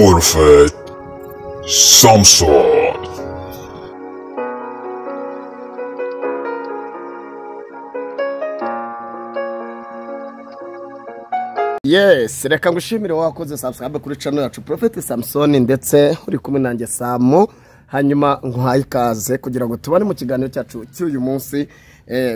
Prophet Samson. Yes, reka ngushimire wakoze subscribe kuri channel yacu Prophet Samson, ndetse uri kumwe nanjye Samu. Hanyuma nkuhaye ikaze kugira ngo tubane mu kiganiro cyacu cy'uyu munsi,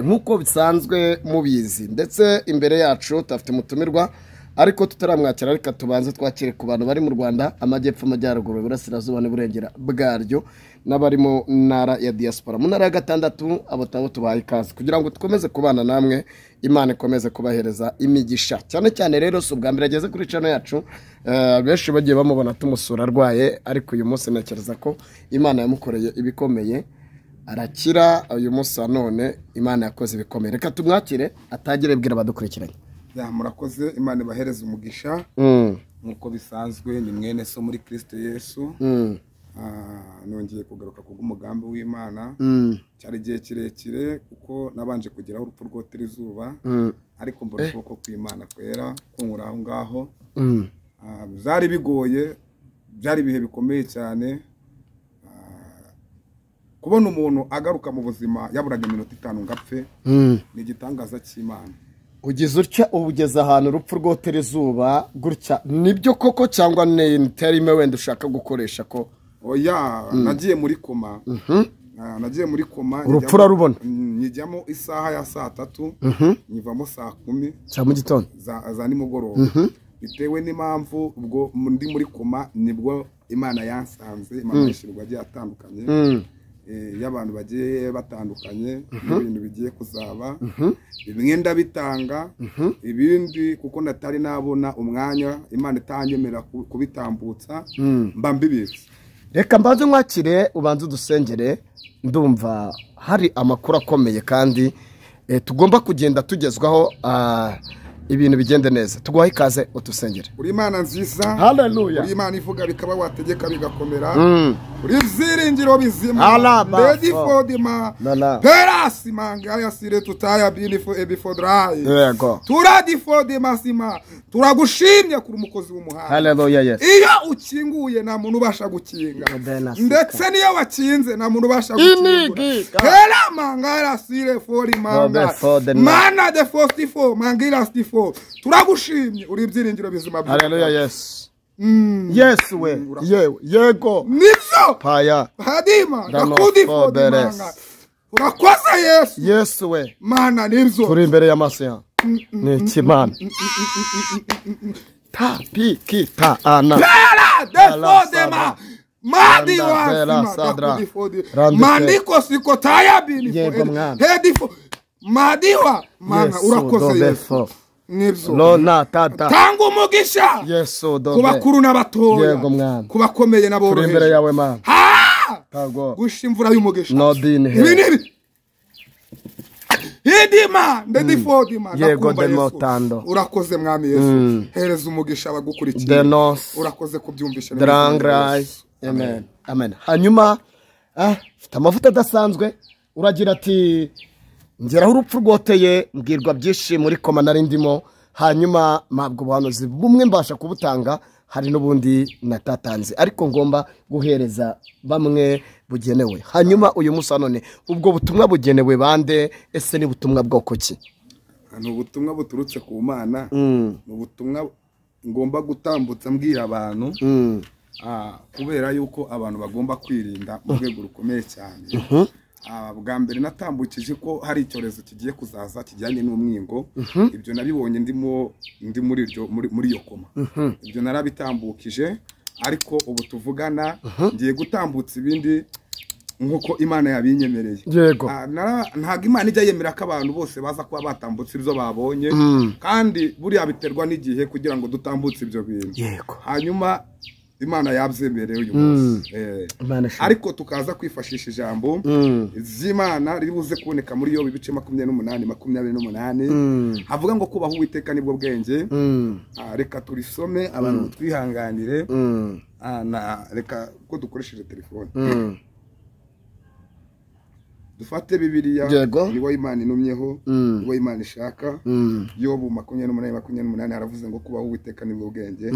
nkuko bisanzwe mubizi. Ndetse imbere yacu tafite umutumirwa, ariko tutaramwakira reka tubanze twakire ku bantu bari mu Rwanda, amajyepfo, amajyaruguru, iburasirazuba n'uburengera bwaryo, n'abari mu ntara ya diaspora, mu ntara ya gatandatu. Abo tabo tubahaye ikaze kugira ngo dukomeze kubana namwe, Imana ikomeze kubahereza imigisha. Cyane cyane rero si ubwa mbere ageze kuri channel yacu, benshi bagiye bamubona tumusura arwaye, ariko uyu munsi ntekereza ko Imana yamukoreye ibikomeye, arakira. Uyu munsi wa none Imana yakoze ibikomeye. Reka tumwakire atagire bwira abadukurikiranye. Ya, murakoze, Imana ibahereze umugisha. Nkuko bisanzwe ni mwene so muri Kristo Yesu. Nongeye kugaruka kubw'umugambi w'Imana. Cyari igihe kirekire kuko nabanje kugeraho urupfu rwotera izuba, ariko mbona ukuboko kw'Imana kwera kunkura aho ngaho. Byari bigoye, byari ibihe bikomeye cyane. Kubona umuntu agaruka mu buzima yaburaga iminota 5 ngo apfe, ni igitangaza cy'Imana. Ugize utya ubugeza ahantu urupfu rwotera izuba gutya, nibyo koko cyangwa ni terime wenda ushaka gukoresha ko? Oya, nagiye muri koma. Nagiye muri koma, urupfu urarubona. Nyijyamo isaha ya saa 3, nyivamo saa 10 cya mu gitondo za nimugoroba. Bitewe n'impamvu ubwo ndi muri koma nibwo Imana yansanze, amahishurwa agiye atandukanye y'abantu bagiye batandukanye, n'ibintu bigiye kuzaba. Bimwe ndabitanga, ibindi kuko natari nabona umwanya, Imana itanyemera kubitambutsa, mba mbibitse. Reka mbanze nkwakire ubanze udusengere, ndumva hari amakuru akomeye kandi tugomba kugenda tugezwaho, ibintu bigende neza. Tuguhaye ikaze utusengere. Uri Imana nziza. Haleluya. Uri Imana ivuga bikaba, wategeka bigakomera. Uri ibyiringiro bizima. Lady fodima. Perasi mangaya sire tutaya binifo ebifodrai. Yego. Turadi fodima sima. Turagushimye kuri umukozi w'umuhanga. Haleluya, yes. Iyo ukinguye nta muntu ubasha gukinga. Ndetse niyo wakinze nta muntu ubasha gukinga. Hera mangaya sire fodima. Mana de fostifo mangira stifo. Turagushimye uri ibyiringiro bizima. Haleluya, yes. Yes we. Yewe yego. Nibyo. Paya. Hadima nakudi fodima. Urakoze Yesu. Yesu we. Mana nibyo. Turi imbere y'amaso yawe. Ni ikimana. Ta pi ki ta ana. Pera de fodima. Madi wa sima. Mandiko sikotaya bini. Yego mwana. Hedifo. Madiwa mana urakoze Yesu. Nibyo. Lona tata. Tanga umugisha. Yesu dobe. Kubakuru n'abatoya. Yego mwana. Kubakomeye n'aboroheje. Turi imbere yawe mana. Tago. Gusha imvura y'umugisha. No dini. Ibi. Hidima ndedifodima. Yego demotando. Urakoze mwami Yesu. Hereza umugisha abagukurikiye. Denos. Urakoze kubyumvisha. Drangrai. Amen. Amen. Hanyuma mfite amavuta adasanzwe, uragira ati ngeraho urupfu rwoteye mbwirwa byinshi muri koma nari ndimo, hanyuma mpabwa ubuhanuzi bumwe mbasha kubutanga, hari n'ubundi natatanze, ariko ngomba guhereza bamwe bugenewe. Hanyuma uyu munsi none ubwo butumwa bugenewe bande? Ese ni butumwa bwoko ki? Ni ubutumwa buturutse ku Mana, ni ubutumwa ngomba gutambutsa mbwira abantu, kubera yuko abantu bagomba kwirinda mu rwego rukomeye cyane. Bwa mbere natambukije ko hari icyorezo kigiye kuzaza kijyanye n'umwingo. Ibyo nabibonye ndimo ndi muri iryo muri iyo koma. Ibyo narabitambukije, ariko ubu tuvugana ngiye gutambutsa ibindi nkuko Imana yabinyemereye. Yego. Ntabwo Imana ijya yemera ko abantu bose baza kuba batambutse ibyo babonye, kandi buriya biterwa n'igihe kugira ngo dutambutse ibyo bintu. Yego. Hanyuma Imana yabyemereye uyu munsi. Ariko tukaza kwifashisha ijambo z'Imana riri buze kuboneka muri yo ibice 28 28, havuga ngo kubaha Uwiteka nibwo bwenge. Reka turisome abantu twihanganire. Reka ko dukoresheje telefone. Dufate Bibiliya, niwo Imana inumyeho, niwo Imana ishaka. Yobu 28:28 haravuze ngo kubaho Uwiteka nibwo bwenge,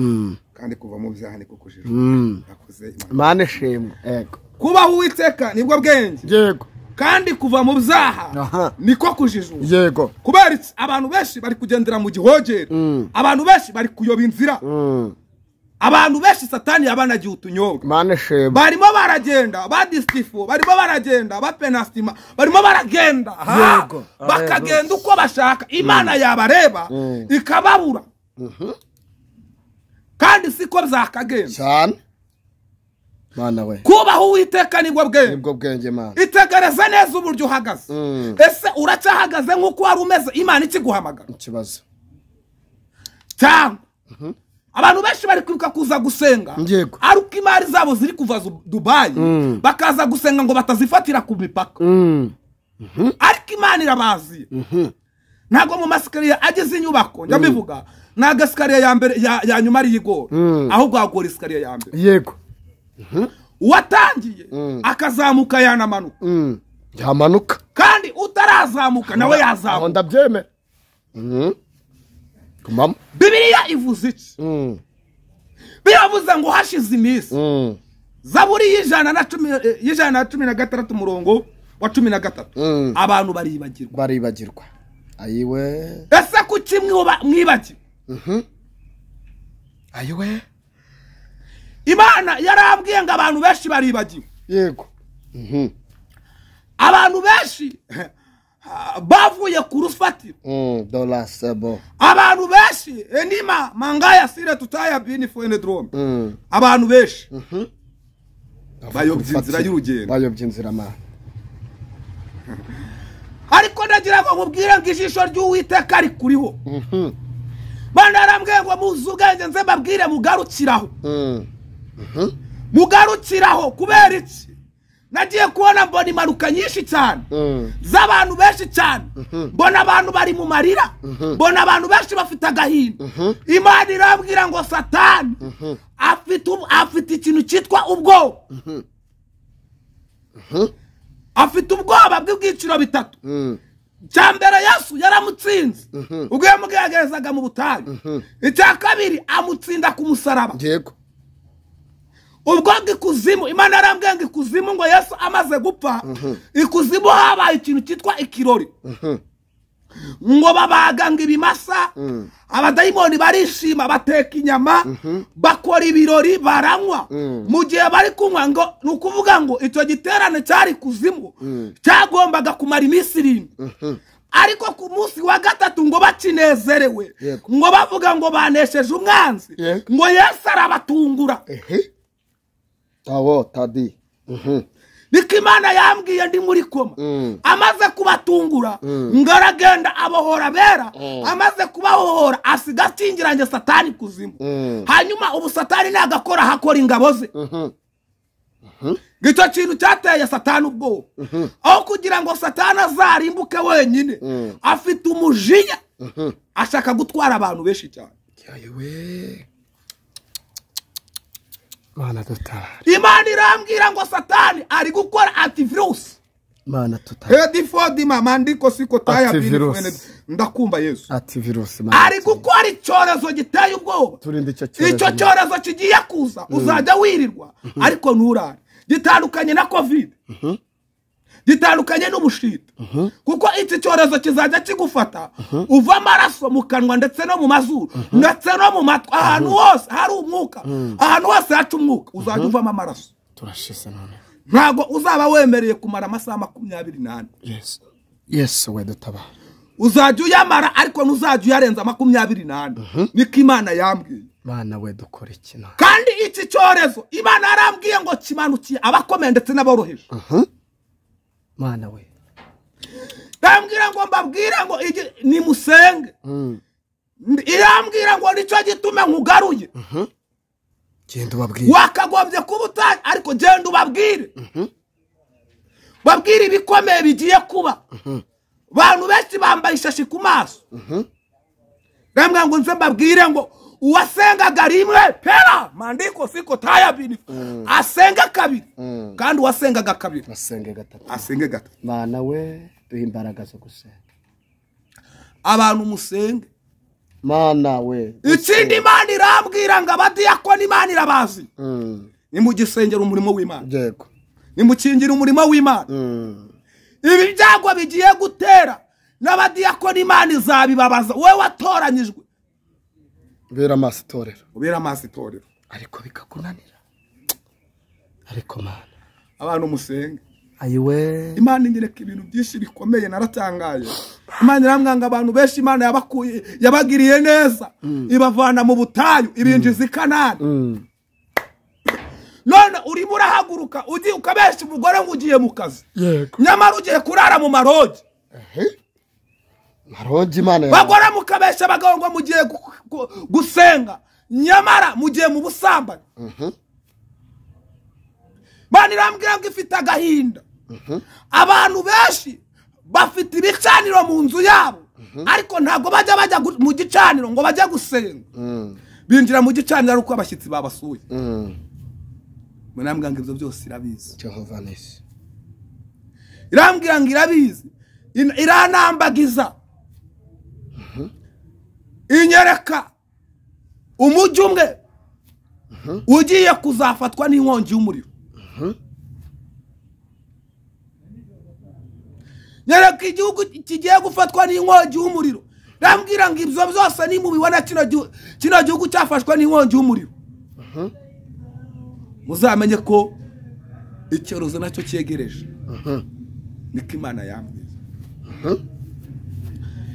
kandi kuva mu byaha niko kujijuka. Akoze Imana ishimwe. Yego, kubaho Uwiteka nibwo bwenge. Yego, kandi kuva mu byaha niko kujijuka. Yego, kubera abantu benshi bari kugendera mu gihogere, abantu benshi bari kuyoba inzira, abantu benshi Satani yabanagiye utunyobwa. Imana ishimwe. Barimo baragenda badistifo, barimo baragenda bapenastima, barimo baragenda bakagenda uko bashaka. Imana yabareba ikababura, kandi siko byakagenda cyane. Mana we, kubaho Uwiteka nibwo bwenge, nibwo bwenge. Mana, itegereze neza uburyo uhagaze. Ese uracyahagaze nk'uko wari umeze Imana ikiguhamagara? Ikibazo cyangwa abantu benshi bari kwibuka kuza gusenga aruko imari zabo ziri kuva Dubai, bakaza gusenga ngo batazifatira ku mipaka. Ariko Imana irabazi. Ntago mu masikariye ageze inyubako njya mbivuga, ntago esikariye ya mbere ya nyuma ari igora, ahubwo hagora esikariye ya mbere. Yego, uwatangiye akazamuka yanamanuka, yamanuka, kandi utarazamuka nawe yazamuka. Ndabyemera. Bibiliya ivuze iki? Biravuze ngo hashize iminsi. Zaburi y'116 umurongo wa 13, abantu baribagirwa. Baribagirwa. Ayiwe. Ese kuki mwibagiwe? Ayiwe. Imana yarabwiye ngo abantu benshi baribagiwe. Yego. Abantu benshi bavuye ku rufatiro. Dola sebo. Abantu benshi enima mangaya sire tutaya bini fuene drome. Abantu benshi bayobye inzira y'urugendo, bayobye inzira ma. Ariko ndagira ngo nkubwire ngo ijisho ry'Uwiteka rikuriho. Bana yarambwiye ngo muzugenge nze mbabwire mugarukiraho. Mugarukiraho kubera iki? Nagiye kubona mbona impanuka nyinshi cyane z'abantu benshi cyane, mbona abantu bari mu marira, mbona abantu benshi bafite agahinda. Imana irambwira ngo Satani afite ikintu cyitwa ubwoba. Afite ubwoba bw'ibyiciro bitatu. Icya mbere Yesu yaramutsinze ubwo yamugeragezaga mu butayu. Icya kabiri amutsinda ku musaraba. Yego. Ubwo ikuzimu, Imana yarambwiye ngo ikuzimu ngo Yesu amaze gupfa, ikuzimu habaye ikintu cyitwa ikirori. Ngo babaga ngo ibimasa, abadayimoni barishima bateka inyama, bakora ibirori baranywa. Mu gihe bari kunywa ngo ni ukuvuga ngo icyo giterane cyari kuzimu cyagombaga kumara iminsi 7. Ariko ku munsi wa gatatu ngo bakinezerewe, ngo bavuga ngo banesheje umwanzi, ngo Yesu arabatungura. Tawo tadi. Niko Imana yambwiye ndi muri koma. Amaze kubatungura, ngaragenda abohora bera, amaze kubahohora asiga akingiranye Satani kuzimu. Hanyuma ubu Satani nagakora hakora ingabo ze. Gicyo kintu cyateye Satani ubwoba. Aho kugira ngo Satani azarimbuke wenyine, afite umujinya, ashaka gutwara abantu benshi cyane. Ayiwe. Mana tutara. Imana irambwira ngo Satani ari gukora antivirus. Mana tutara. Hedifodima mandiko siko taya bini ndakumva Yesu. Antivirus mana. Ari gukora icyorezo giteye ubwoba. Turinde icyo cyorezo. Icyo cyorezo kigiye kuza uzajya wirirwa ariko nturare. Gitandukanye na COVID. Gitandukanye n'ubushita. Kuko iki cyorezo kizajya kigufata uva amaraso mu kanwa ndetse no mu mazuru ndetse no mu matwi, ahantu hose hari umwuka, ahantu hose haca umwuka uzajya uvamo amaraso. Turashize none. Ntago uzaba wemereye kumara amasaha 24. Yes. Yes we dutabara. Uzajya uyamara ariko ntuzajya uyarenza 24. Niko Imana yambwiye. Mana we dukora iki none? Kandi iki cyorezo Imana yarambwiye ngo kimanukiye abakomeye ndetse n'aboroheje. Mana we. Ndambwira ngo mbabwire ngo nimusenge. Irambwira ngo nicyo gitume nkugaruye. Genda ubabwire. Wakagombye kuba utari ariko genda ubabwire. Babwire ibikomeye bigiye kuba. Abantu benshi bambaye ishashi ku maso. Ndambwira ngo nze mbabwire ngo Uwasengaga rimwe pera mandiko siko taya bini asenga kabiri, kandi uwasengaga kabiri asenge gatatu, asenge gatatu. Mana we duhe imbaraga zo gusenga. Abantu musenge. Mana we. Ikindi Imana irambwira ngo abadiyakoni Imana irabazi. Nimugisengera umurimo w'Imana. Yego. Nimukingira umurimo w'Imana. Ibi byago bigiye gutera n'abadiyakoni Imana izabibabaza. Wowe watoranyijwe. Ubera amaso itorero. Ubera amaso itorero. Ariko bikakunanira. Ariko Mana. Abantu musenge. Ayiwe. Imana inyereka ibintu byinshi bikomeye, naratangaye. Imana iramwanga abantu benshi, Imana yabakuye, yabagiriye neza, ibavana mu butayu, ibinjiza i Kanani. None urimo urahaguruka ugiye ukabesha umugore ngo ugiye mu kazi. Yego. Nyamara ugiye kurara mu marogi. Marogi Imana. Bagore mukabesha abagabo ngo mugiye gusenga, nyamara mugiye mu busambanyi. Imana irambwira ngo ifite agahinda. Abantu benshi bafite ibicaniro mu nzu yabo, ariko ntabwo bajya mu gicaniro ngo bajye gusenga. Binjira mu gicaniro ari uko abashyitsi babasuye. Irambwira ngo ibyo byose irabizi. Jehova Nisi. Irambwira ngo irabizi. Iranambagiza. Inyereka umujyi umwe ugiye kuzafatwa n'inkongi y'umuriro. Nyereka igihugu kigiye gufatwa n'inkongi y'umuriro. Irambwira ngo ibyo byose nimubibona kino gihugu cyafashwe n'inkongi y'umuriro, muzamenye ko icyorezo nacyo cyegereje. Niko Imana yambwiye.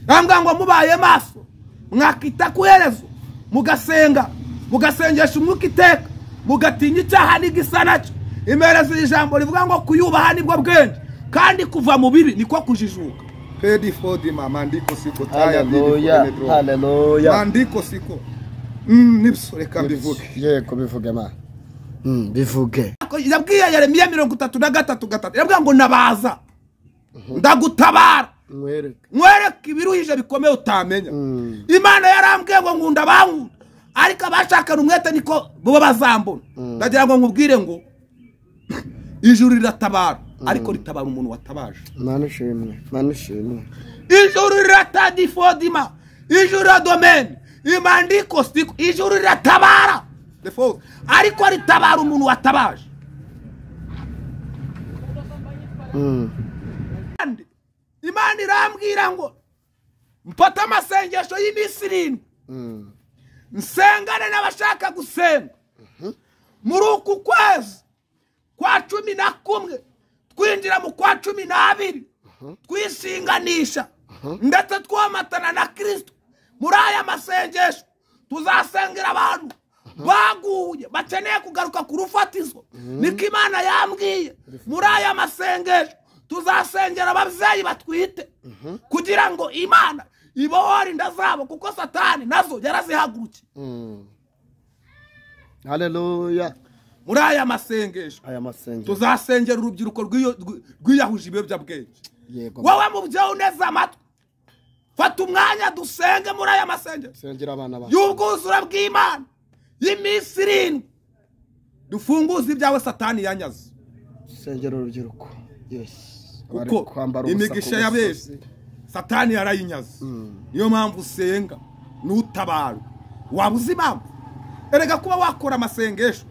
Irambwira ngo mubaye maso, mwakita ku iherezo, mugasenga, mugasengesha umwuka iteka, mugatinya icyaha n'igisa nacyo. Imereza ijambo rivuga ngo kuyubaha nibwo bwenge, kandi kuva mu bibi niko kujijuka. Pedi fodima mandiko siko taya. Haleluya, haleluya. Mandiko siko. Nibyo reka mbivuge. Yego bivuge ma. Bivuge. Yabwiye Yeremiya 33:3. Yabwiye ngo nabaza, ndagutabara, nkwereke ibiruhije bikomeye utamenya. Imana yarambwiye ngo nkunda bankunda, ariko abashakana umwete niko bo bazambona. Ndagira ngo nkubwire ngo ijuru riratabara, ariko ritabara umuntu watabaje. Mana ishimwe, Mana ishimwe. Ijuru riratadifodima, ijuru radomene, imandiko siko, ijuru riratabara. Ariko ritabara umuntu watabaje. Imana irambwira ngo mfate amasengesho y'iminsi 7, nsengane n'abashaka gusenga. Muri uku kwezi kwa 11 twinjira mu kwa 12, twishinganisha ndetse twomatana na Kristo. Muri aya masengesho tuzasengera abantu baguye bakeneye kugaruka ku rufatizo. Niko Imana yambwiye. Muri aya masengesho tuzasengera ababyeyi batwite, kugira ngo Imana ibohore inda zabo, kuko Satani nazo yarazihagurukiye. Haleluya. Muri aya masengesho tuzasengera urubyiruko rwiyahuje ibiyobyabwenge. Wowe mubyeyi uneze amatwi, fata umwanya dusenge muri aya masengesho y'ubwuzure bw'Imana y'iminsi 7, dufunguze ibyawe Satani yanyaze. Sengera urubyiruko. Yes. Kuko imigisha ya benshi Satani yarayinyaze. Niyo mpamvu usenga n'utabara. Wabuze impamvu. Erega kuba wakora amasengesho,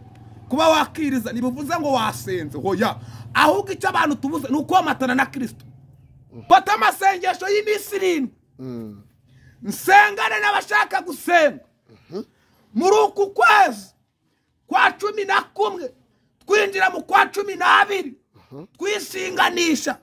kuba wakiriza, ntibivuze ngo wasenze. Hoya, ahubwo icyo abantu tubuze ni ukomatana na Kristo. Fata amasengesho y'iminsi 7, nsengane n'abashaka gusenga. Muri uku kwezi kwa 11 twinjira mu kwa 12, twishinganisha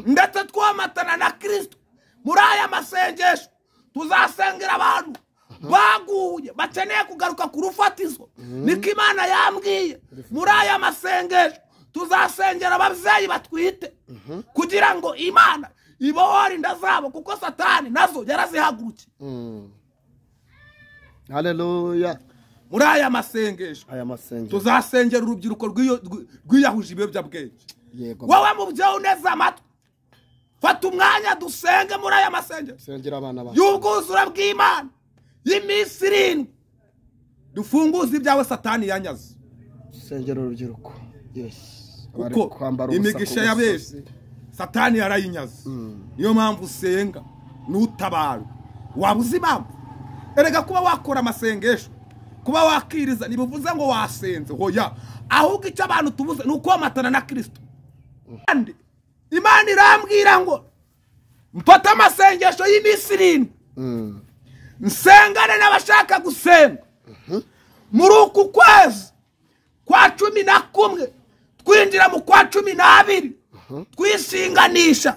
ndetse twomatana na Kristo. Muri aya masengesho tuzasengera abantu baguye bakeneye kugaruka ku rufatizo. Niko Imana yambwiye. Muri aya masengesho tuzasengera ababyeyi batwite, kugira ngo Imana ibohore inda zabo, kuko Satani nazo yarazihagurukiye. Haleluya. Muri aya masengesho tuzasengera urubyiruko rwiyahuje ibiyobyabwenge. Wowe mubyeyi uneze amatwi, fata umwanya dusenge muri aya masengesho Sengera abana bawe y'ubwuzure bw'Imana y'iminsi 7, Dufunguze ibyawe Satani yanyaze. Sengera urubyiruko. Yes. Kuko imigisha ya benshi Satani yarayinyaze. Niyo mpamvu usenga n'utabara. Wabuze impamvu. Erega kuba wakora amasengesho, kuba wakiriza ntibivuze ngo wasenze, hoya. Ahubwo icyo abantu tubuze ni ukomatana na Kristo. Kandi Imana irambwira ngo mfate amasengesho y'iminsi 7. Nsengane n'abashaka gusenga. Muri uku kwezi kwa 11 twinjira mu kwa 12 twishinganisha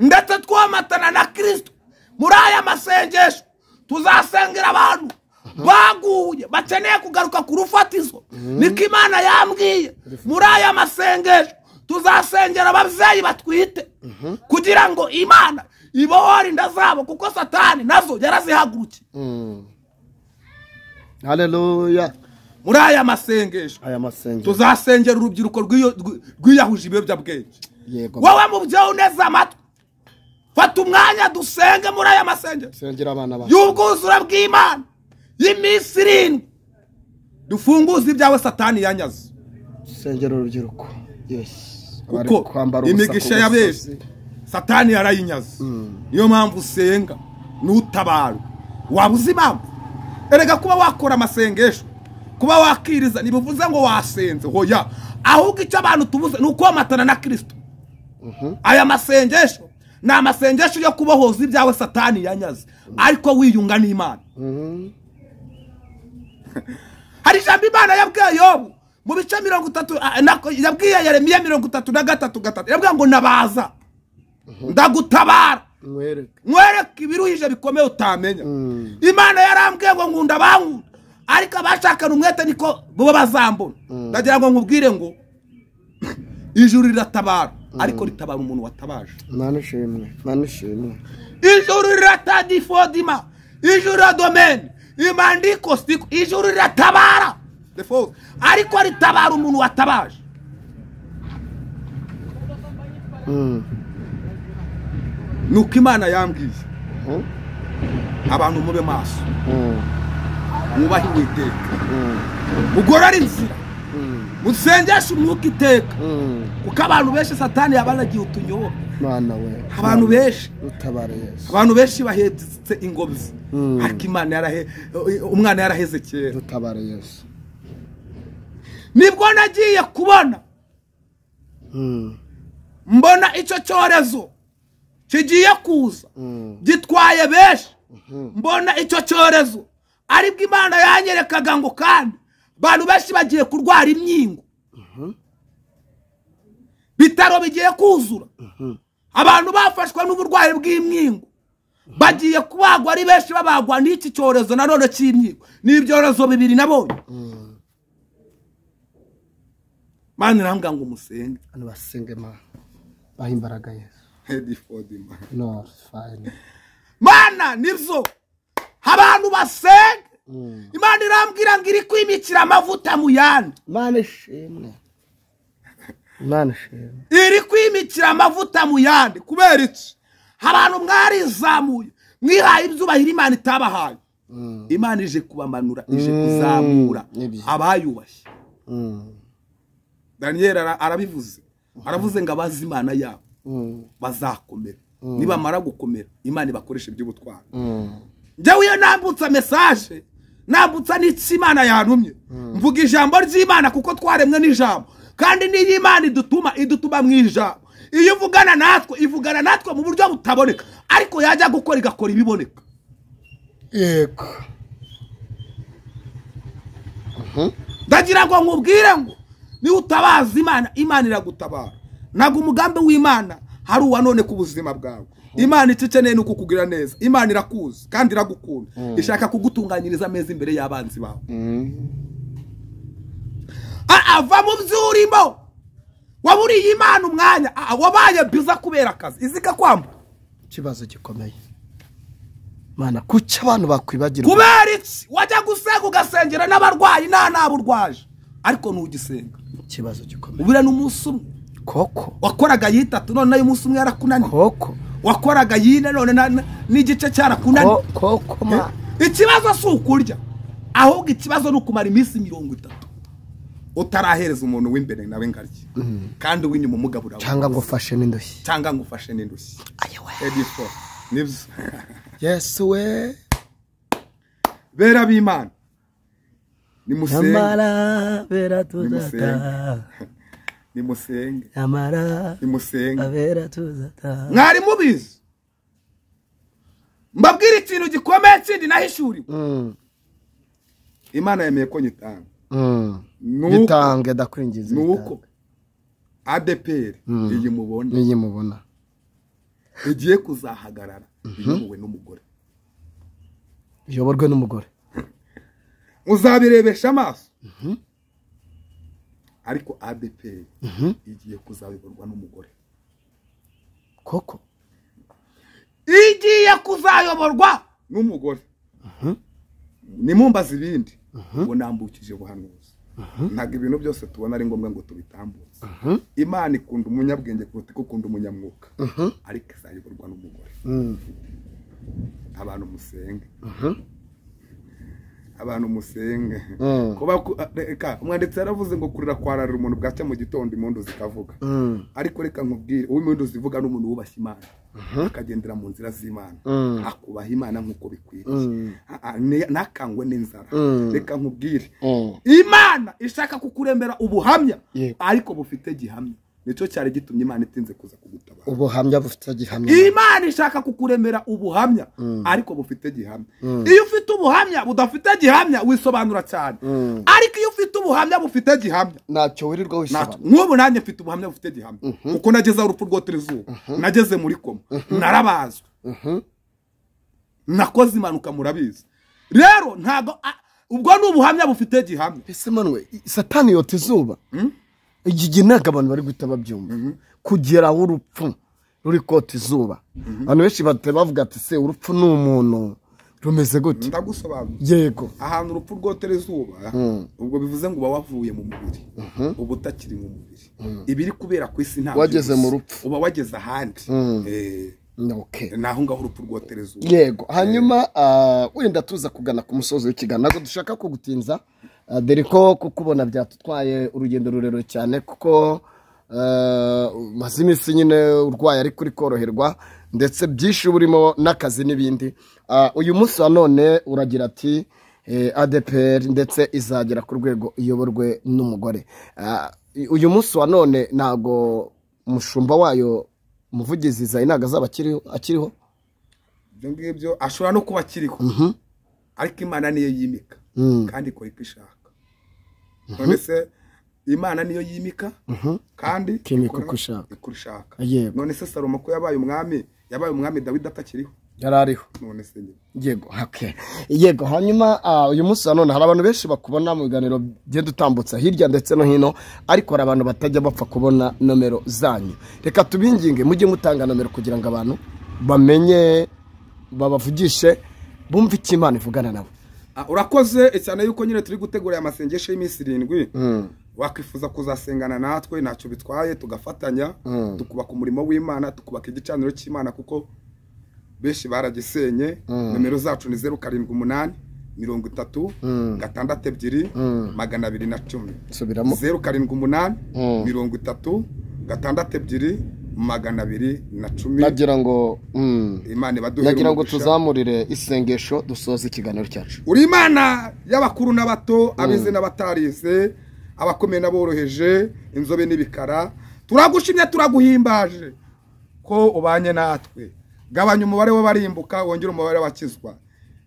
ndetse twomatana na Kristo. Muri aya masengesho tuzasengera abantu baguye bakeneye kugaruka ku rufatizo. Niko Imana yambwiye. Muri aya masengesho tuzasengera ababyeyi batwite kugira ngo Imana ibohore inda zabo, kuko Satani nazo yarazihagurukiye. Haleluya. Muri aya masengesho tuzasengera urubyiruko rwiyahuje ibiyobyabwenge. Wowe mubyeyi uneze amatwi, fata umwanya dusenge muri aya masengesho y'ubwuzure bw'Imana y'iminsi 7. Dufunguze ibyawe Satani yanyaze. Sengera urubyiruko. Yes. Kuko imigisha ya benshi Satani yarayinyaze. Niyo mpamvu usenga n'utabara. Wabuze impamvu. Erega kuba wakora amasengesho, kuba wakiriza ntibivuze ngo wasenze, hoya. Ahubwo icyo abantu tubuze ni ukomatana na Kristo. Aya masengesho ni amasengesho yo kubohoza ibyawe Satani yanyaze, ariko wiyunga n'Imana. Hari ijambo Imana yabwiye Yobu mu bice 30, yabwiye Yeremiya 33:3, yabwiye ngo nabaza ndagutabara nkwereke ibiruhije bikomeye utamenya. Imana yarambwiye ngo nkunda bankunda, ariko abashakana umwete niko bo bazambona. Ndagira ngo nkubwire ngo ijuru riratabara, ariko ritabara umuntu watabaje. Imana ishimwe, Imana ishimwe. Ijuru riratadifodima, ijuru radomene imandiko stiko, ijuru riratabara ariko ritabara umuntu watabaje. Nuko Imana yambwiye abantu mube maso, mwubahe Uwiteka, mugorore inzira, musengeshe umwuka iteka, kuko abantu benshi Satani yabanagiye utunyoba. Abantu benshi abantu benshi bahetse ingobyi, ariko Imana umwana yaraheze kera. Dutabare Yesu. Nibwo nagiye kubona mbona icyo cyorezo kigiye kuza gitwaye benshi. Mbona icyo cyorezo aribwo Imana yanyerekaga ngo kandi abantu benshi bagiye kurwara imyingo, bitaro bigiye kuzura, abantu bafashwe n'uburwayi bw'imyingo bagiye kubagwa ari benshi, babagwa n'iki cyorezo nanone cy'imyingo. Ni ibyorezo bibiri nabonye. Mana irambwira ngo musenge. Abantu basenge Mana, bahe imbaraga Yesu. No, fine. Mana nibyo abantu basenge. Imana irambwira ngo iri kwimikira amavuta mu yandi. Mana ishimwe. Imana ishimwe. Iri kwimikira amavuta mu yandi. Kubera iki? Abantu mwarizamuye, mwihaye ibyubahiro Imana itabahaye. Imana ije kubamanura, ije kuzamura abayubashye. Daniel arabivuze. Aravuze ngo abazi Imana yabo bazakomera. Nibamara gukomera Imana ibakoresha iby'ubutwari. Njyewe iyo nambutsa message, nambutsa n'icyo Imana yantumye, mvuga ijambo ry'Imana kuko twaremwe n'ijambo, kandi n'iyo Imana idutuma mu ijambo. Iyo ivugana natwe, ivugana natwe mu buryo butaboneka, ariko yajya gukora igakora ibiboneka. Yego. Ndagira ngo nkubwire ngo niba utabaza Imana, Imana iragutabara. Ntabwo umugambi w'Imana hari uwa none ku buzima bwawe. Imana icyo ikeneye ni ukukugira neza. Imana irakuzi kandi iragukunda, ishaka kugutunganyiriza ameza imbere y'abanzi bawe. Ava mu byo urimo, waburiye Imana umwanya, wabaye biza kubera akazi, izika kwamba ikibazo gikomeye. Mana, kuki abantu bakwibagirwa? Kubera iki wajya gusenga ugasengera n'abarwayi nta naburwaje, ariko ntugisenga. Ikibazo gikomeye. Ubura n'umunsi umwe koko wakoraga yitatu, none nayo umunsi umwe yarakunaniye. Koko wakoraga yine, none n'igice cyarakunaniye. Koko ma ikibazo si ukurya, Ahubwo ikibazo ni ukumara iminsi 30 utarahereza umuntu w'imbere nawe ngarye, kandi uw'inyuma umugabura, cyangwa ngo ufashe n'indushyi, cyangwa ngo ufashe n'indushyi. Ayewe nibyo. Yesu we, bera b'Imana nimusenge, nyamara bera tuzata, nimusenge, nyamara nimusenge, bera tuzata. Mwari mubizi, mbabwira ikintu gikomeye kindi nahishuriwe. Imana yemeye ko nyitanga. Gitange ndakwingiza. Nuko ADPR iyi mubona, iyi mubona igiye kuzahagarara iyobowe n'umugore, iyoborwe n'umugore. Muzabirebesha amaso. Ariko ADPR igiye kuzayoborwa n'umugore. Koko igiye kuzayoborwa n'umugore. Nimumbaza ibindi ngo nambukije ubuhanuzi. Ntabwo ibintu byose tubona ari ngombwa ngo tubitambutse. Imana ikunda umunyabwenge kuruta uko ikunda umunyamwuka, ariko izayoborwa n'umugore. Abantu musenge, abantu musenge. Kuba reka umwanditsi yaravuze ngo kurira kwararira umuntu bwacya mu gitondo impundu zikavuga. Ariko reka nkubwire, uw'impundu zivuga n'umuntu wubashye Imana, akagendera mu nzira z'Imana, akubaha Imana nk'uko bikwiriye, ntakangwe n'inzara. Reka nkubwire, Imana ishaka kukuremera ubuhamya ariko bufite gihamya. Nicyo cyari gitumye Imana itinze kuza kugutabara. Ubuhamya bufite gihamya. Imana ishaka kukuremera ubuhamya ariko bufite gihamya. Iyo ufite ubuhamya budafite gihamya wisobanura cyane, ariko iyo ufite ubuhamya bufite gihamya ntacyo wirirwa wisobanura. Nk'ubu nanjye mfite ubuhamya bufite gihamya, kuko nageze aho urupfu rwotera izuba, nageze muri koma, narabazwe, nakoze impanuka, murabizi. Rero ntabwo ubwo ni ubuhamya bufite gihamya. Ese manwe Satani yota izuba? Iki ntabwo abantu bari guhita babyumva. Kugera aho urupfu ruri kota izuba, abantu benshi bavuga ati se urupfu ni umuntu rumeze gute? Ndagusobanura. Yego, ahantu urupfu rwotera izuba, ubwo bivuze ngo uba wavuye mu mubiri, uba utakiri mu mubiri. Ibiri kubera ku isi ntabwo wageze mu rupfu, uba wageze ahandi. Okay, naho ngaho urupfu rwotera izuba. Yego. Hanyuma wenda tuza kugana ku musozo w'ikiganiro, ntabwo dushaka kugutinza, dore ko kukubona byatutwaye urugendo rurerure cyane, kuko maze iminsi nyine urwaye ariko uri koroherwa, ndetse byinshi burimo n'akazi n'ibindi. Uyu munsi wa none uragira ati ADPR ndetse izagera ku rwego iyoborwe n'umugore. Uyu munsi wa none ntabwo umushumba wayo umuvugizi Izayi ntabwo azaba akiriho. Ibyo ngibyo ashobora no kuba akiriho, ariko Imana niyo yimika kandi ikora icyo ishaka. None se Imana niyo yimika kandi ikora uko ishaka. None se Salomo ko yabaye umwami, yabaye umwami Dawidi atakiriho? Yari ariho. None se nyine. Yego, okay. Yego. Hanyuma uyu munsi wa none hari abantu benshi bakubona mu biganiro bye dutambutsa hirya ndetse no hino, ariko hari abantu batajya bapfa kubona nomero zanyu. Reka tubinginge mujye mutanga nomero kugira ngo abantu bamenye, babavugishe, bumve icyo Imana ivugana nabo. Urakoze cyane yuko nyine turi gutegura aya masengesho y'iminsi 7. Wakwifuza kuzasengana natwe ntacyo bitwaye, tugafatanya, tukubaka umurimo w'Imana, tukubaka igicaniro cy'Imana, kuko benshi baragisenye. Nomero zacu ni 078 30 62 210. Subiramo. 078 30 62 210. Nagira ngo Imana ibaduhere, nagira ngo tuzamurire isengesho dusoze ikiganiro cyacu. Uri Imana y'abakuru n'abato, abize n'abatarize, abakomeye n'aboroheje, inzobe n'ibikara, turagushimye, turaguhimbaje ko ubanye natwe. Gabanya umubare w'abarimbuka, wongere umubare w'abakizwa.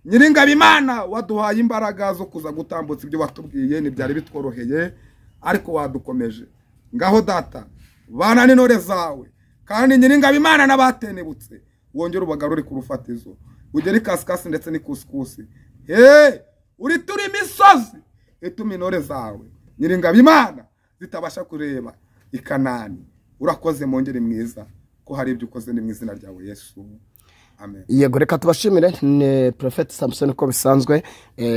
Nyiringabo Imana, waduhaye imbaraga zo kuza gutambutsa ibyo watubwiye, ntibyari bitworoheye ariko wadukomeje. Ngaho data, bana n'intore zawe, kandi Nyiringabo Imana n'abatenebutse wongere ubagarure ku rufatizo, ugere ikasikasi ndetse n'ikusikusi. He, uri turi imisozi ituma intore zawe Nyiringabo Imana zitabasha kureba ikanani. Urakoze mwongere mwiza ko hari ibyo ukoze, ni mu izina ryawe Yesu. Amen. Yego, reka tubashimire. Ni Prophet Samson uko bisanzwe,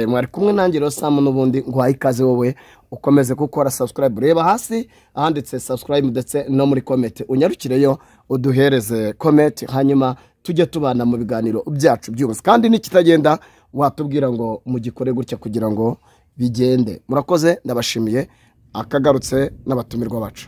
mwari kumwe nanjye rero Sam n'ubundi nguhaye ikaze, wowe ukomeze gukora subscribe, reba hasi ahanditse subscribe ndetse no muri comment unyarukireyo uduhereze comment, hanyuma tujye tubana mu biganiro byacu byose. Kandi nikitagenda Watubwira ngo mugikore gutya kugira ngo bigende. Murakoze, ndabashimiye. Akagarutse n'abatumirwa bacu.